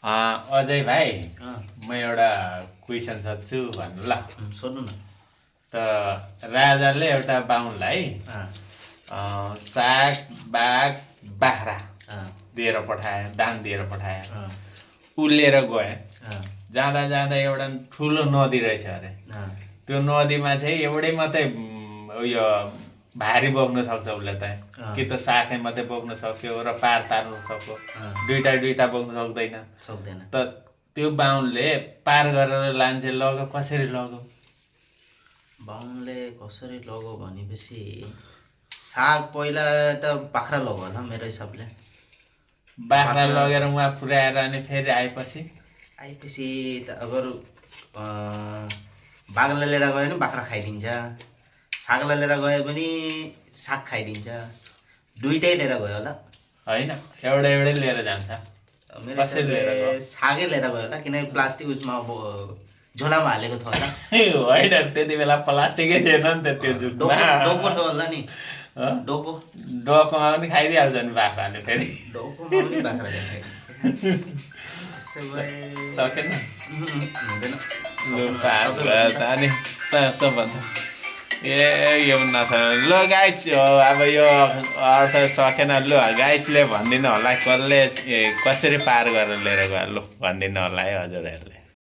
अजय भाइ म एउटा क्वेसन सोध्छु भन्नु ल। सोध्नु न। त राजाले एउटा बाहुनलाई साग बाघ बाख्रा दिएर पठायो, दान दिएर पठायो। ऊ लिएर गयो, जाँदा जाँदा एउटा ठुलो नदी रहेछ अरे। त्यो नदीमा चाहिँ एउटै मात्रै उयो भारी बोक्न सक्छ उसले त, कि त सागै मात्रै बोक्न सक्यो र पार तार्नु सक्यो, दुईटा बोक्न सक्दैन। त त्यो बाहुनले पार गरेर लान्छे लग्यो, कसरी लग्यो? बाहुनले कसरी लग्यो भनेपछि साग पहिला त बाख्रा लग्यो होला मेरो हिसाबले। बाख्रा लगेर उहाँ पुर्याएर अनि फेरि आएपछि त अगर बाघलाई लिएर गयो भने बाख्रा खाइदिन्छ, सागलाई लिएर गयो भने साग खाइदिन्छ। दुईटै लिएर गयो होला। होइन, एउटै लिएर जान्छ। सागै लिएर गयो होला, किनकि प्लास्टिक उसमा अब झोलामा हालेको थियो होला। होइन, त्यति बेला प्लास्टिकै थिएन नि त त्यो जुटमा। डोको थियो होला नि। डोकोमा पनि खाइदिइहाल्छ नि बाख्राले फेरि। डोकोमा पनि बाख्राले खाइदिन्छ। सकेन हुँदैन। अनि त भन्छ यो ल गाइज, अब यो अर्थ सकेन। लु गाइजले भनिदिनु होला कसले कसरी पार गरेर लिएर गयो, लु भनिदिनु होला है हजुरहरूले।